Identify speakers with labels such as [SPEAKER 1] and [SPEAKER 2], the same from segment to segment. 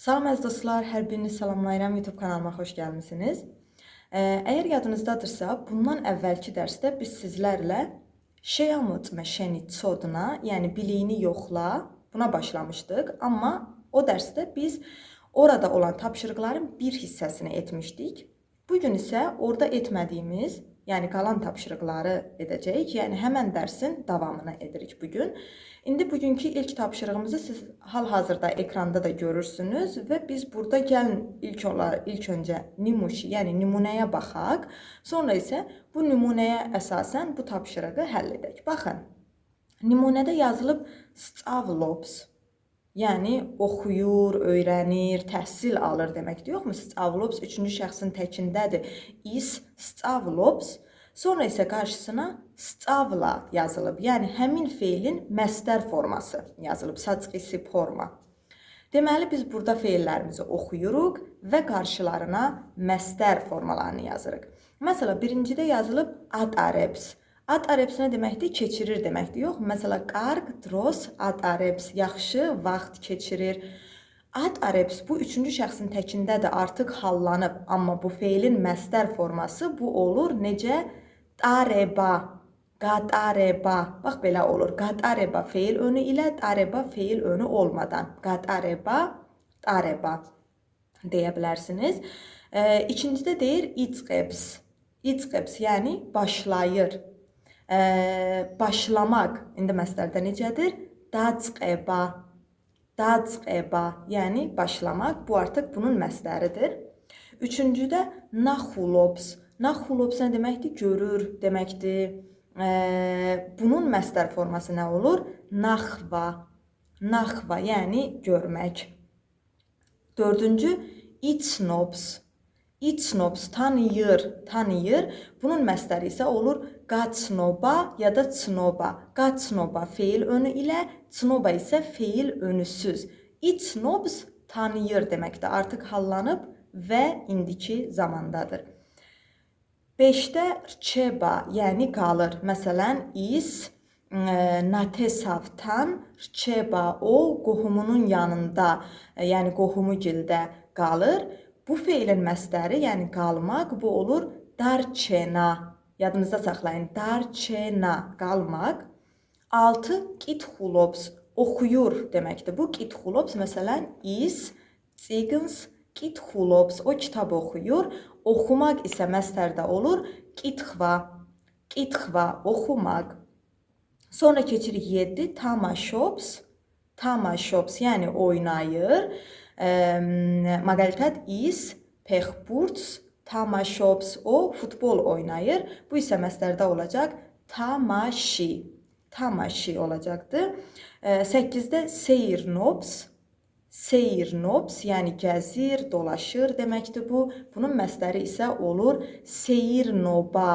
[SPEAKER 1] Salam əziz dostlar, hər birinizi salamlayıram. YouTube kanalıma xoş gəlmisiniz. Əgər yadınızdadırsa, bundan əvvəlki dərsdə biz sizlərlə Şeyamutme şeni tsodna, yəni biliyini yoxla, buna başlamışdıq. Amma o dərsdə biz orada olan tapşırıqların bir hissəsini etmişdik. Bu gün isə orada etmədiyimiz, yəni qalan tapşırıqları edəcəyik. Yəni həmən dərsin davamını edirik bu gün. İndi bugünkü ilk tapşırığımızı siz hal-hazırda ekranda da görürsünüz və biz burada gəlin ilk öncə nimuşi, yəni nümunəyə baxaq. Sonra isə bu nümunəyə əsasən bu tapşırığı həll edək. Baxın. Nümunədə yazılıb "Stsavlops", yəni oxuyur, öyrənir, təhsil alır deməkdir, yoxmu? Stsavlops üçüncü şəxsin təkindədir. Is stsavlops. Sonra isə qarşısına stsavla yazılıb. Yəni həmin feilin məstər forması yazılıb, saçqisi forma. Deməli biz burada feillərimizi oxuyuruq və qarşılarına məstər formalarını yazırıq. Məsələn, birincidə yazılıb atarebs. Atarebs nə deməkdir? Keçirir deməkdir, yox? Məsələn, qarq dros atarebs, yaxşı vaxt keçirir. Atarebs bu üçüncü şəxsin təkindədir, artıq hallanıb, amma bu feilin məstər forması bu olur necə? Tareba, qatareba. Bax belə olur. Qatareba feil önü ilə, tareba feil önü olmadan. Qatareba, tareba deyə bilərsiniz. İkincidə deyir itzqebs. İtzqebs, yəni başlayır. Başlamaq indi məstərdə necədir? Datzqeba. Datzqeba, yəni başlamaq. Bu artıq bunun məstəridir. Üçüncüdə naxulops. Naxulops nə deməkdir? Görür deməkdir. Bunun məstər forması nə olur? Naxva. Naxva, yəni görmək. Dördüncü itsnops. İtsnops tanıyır, tanıyır. Bunun məstəri isə olur qatsnoba ya da tsnoba. Qatsnoba feil önü ilə, tsnoba isə feil önüsüz. İtsnops tanıyır deməkdir. Artıq hallanıb və indiki zamandadır. 5-də rçeba, yəni qalır. Məsələn, is natesavtan rçeba, o qohumunun yanında, yəni qohumu gildə qalır. Bu feilin məstəri, yəni qalmaq, bu olur darçena. Yadınızda saxlayın. Darçena, qalmaq. 6 kitxulops, oxuyur deməkdir. Bu kitxulops, məsələn, is cigns kitxulops, o kitab oxuyur. Oxumaq isə məstərdə olur kitxva. Kitxva, oxumaq. Sonra keçirik 7 tamaşops. Tamaşops, yəni oynayır. Magalitat is pexburts tamaşops, o futbol oynayır. Bu isə məstərdə olacaq tamaşi. Tamaşi olacaqdır. 8-də seyirnops. Seyirnops, yəni gəzir, dolaşır deməkdir bu. Bunun məstəri isə olur seyirnoba.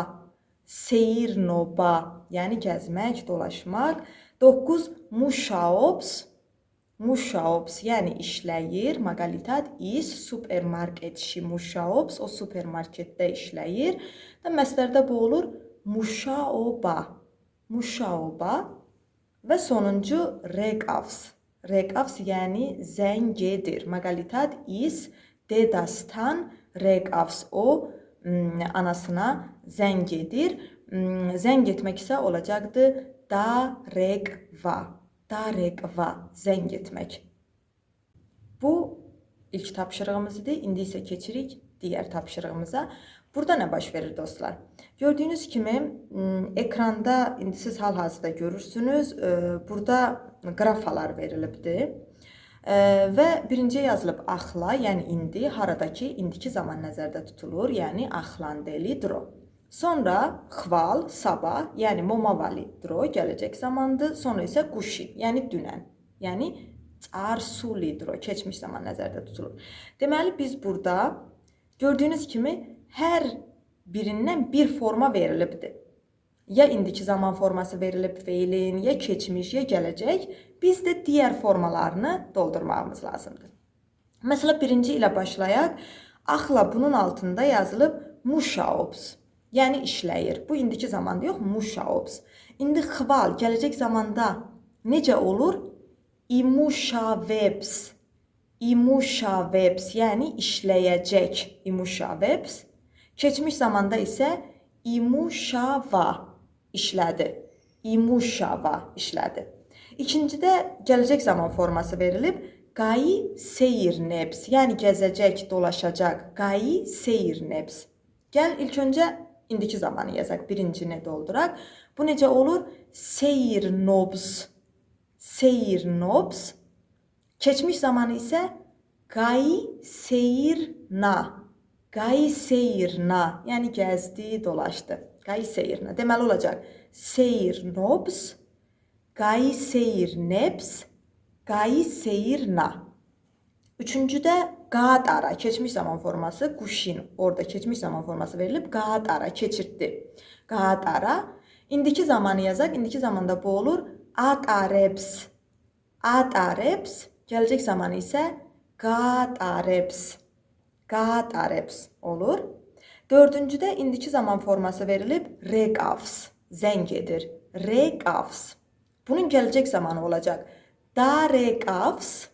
[SPEAKER 1] Seyirnoba, yəni gəzmək, dolaşmaq. 9 muşaops. Muşaops, yəni işləyir. Magalitat is supermarketşi muşaops, o supermarketdə işləyir. Və məstərdə bu olur muşaoba. Muşaoba. Və sonuncu reqavs. Reqavs, yəni zəng edir. Magalitat is dedastan reqavs, o anasına zəng edir. Zəng etmək isə olacaqdır dareqva. Dareqva, zəng etmək. Bu ilk tapşırığımız idi. İndi isə keçirik digər tapşırığımıza. Burada nə baş verir dostlar? Gördüyünüz kimi ekranda indi siz hal-hazırda görürsünüz. Burada qrafalar verilibdir. Və birinciyə yazılıb axla, yəni indi, haradakı indiki zaman nəzərdə tutulur, yəni axlandeli dro. Sonra xval, sabah, yəni momavali dro, gələcək zamandır. Sonra isə quşi, yəni dünən, yəni çarsuli dro, keçmiş zaman nəzərdə tutulur. Deməli biz burada gördüyünüz kimi hər birindən bir forma verilibdir. Ya indiki zaman forması verilib feilin, ya keçmiş, ya gələcək. Biz də digər formalarını doldurmağımız lazımdır. Məsələn, birinci ilə başlayaq. Axla bunun altında yazılıb muşaops, yəni işləyir. Bu indiki zamanda yox, muşaops. İndi xval gələcək zamanda necə olur? İmuşaveps. იმუშავებს, yəni işləyəcək, იმუშავებს. Keçmiş zamanda isə იმუშავა, işlədi. იმუშავა, işlədi. İkincidə gələcək zaman forması verilib. გაისეირნებს, yəni gəzəcək, dolaşacaq. გაისეირნებს. Gəl ilk öncə indiki zamanı yazaq, birincini dolduraq. Bu necə olur? სეირნობს. სეირნობს. Keçmiş zamanı isə გაისეირნა. გაისეირნა, yəni gəzdi, dolaşdı. გაისეირნა. Deməli olacaq სეირნობს, გაისეირნებს, გაისეირნა. Üçüncüdə გაატარა, keçmiş zaman forması, გუშინ orada keçmiş zaman forması verilib. გაატარა, keçirtdi. გაატარა. İndiki zamanı yazaq. İndiki zamanda bu olur. ატარებს. ატარებს. Gələcək zamanı isə გაატარებს. გაატარებს olur. Dördüncüdə indiki zaman forması verilib. რეკავს. Zəng edir. რეკავს. Bunun gələcək zamanı olacaq. დარეკავს.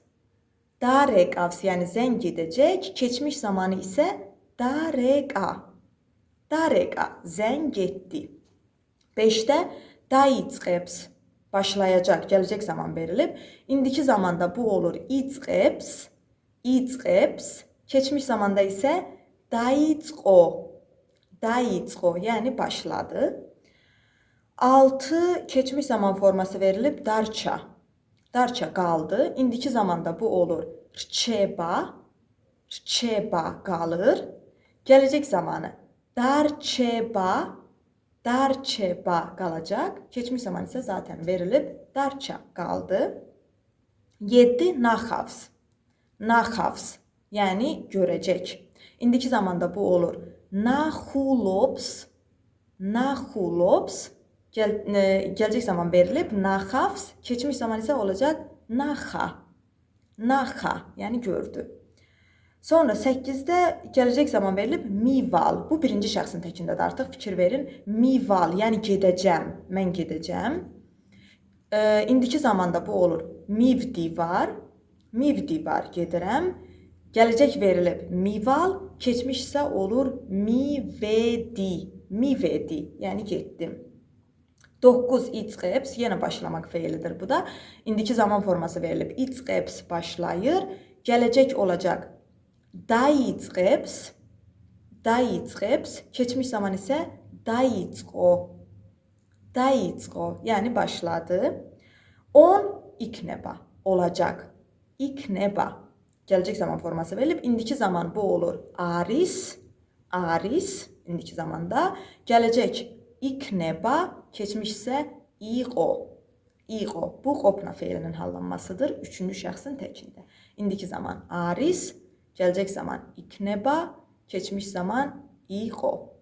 [SPEAKER 1] დარეკავს, yəni zəng edəcək. Keçmiş zamanı isə დარეკა. დარეკა, zəng etdi. 5-də დაიწყებს, başlayacaq, gələcək zaman verilib. İndiki zamanda bu olur იწყებს, იწყებს. Keçmiş zamanda isə დაიწყო, დაიწყო, yəni başladı. 6 keçmiş zaman forması verilib. დარჩა. დარჩა qaldı. İndiki zamanda bu olur რჩება, რჩება qalır. Gələcək zamanı დარჩება, დარჩება qalacaq. Keçmiş zaman isə zaten verilib. დარჩა qaldı. 7 ნახავს. ნახავს, yəni görəcək. İndiki zamanda bu olur ნახულობს, ნახულობს. Gələcək zaman verilib. ნახავს. Keçmiş zaman isə olacaq ნახა. ნახა, yəni gördü. Sonra 8-də gələcək zaman verilib მივალ. Bu birinci şəxsin təkindədir artıq, fikir verin. მივალ, yəni gedəcəm, mən gedəcəm. İndiki zamanda bu olur მივდივარ, მივდივარ, gedirəm. Gələcək verilib მივალ, keçmiş isə olur მივედი, მივედი, yəni getdim. 9 იწყებს, yenə başlamaq feilidir bu da. İndiki zaman forması verilib. იწყებს, başlayır. Gələcək olacaq დაიწყებს, დაიწყებს. Keçmiş zaman isə დაიწყო, დაიწყო, yəni başladı. 10 იქნება, olacaq. იქნება. Gələcək zaman forması verilib. İndiki zaman bu olur არის, არის indiki zamanda. Gələcək იქნება, keçmiş isə იყო. იყო. Bu ყოფნა feilinin hallanmasıdır. Üçüncü şəxsin təkində. İndiki zaman არის, gələcək zaman იქნება, keçmiş zaman იყო.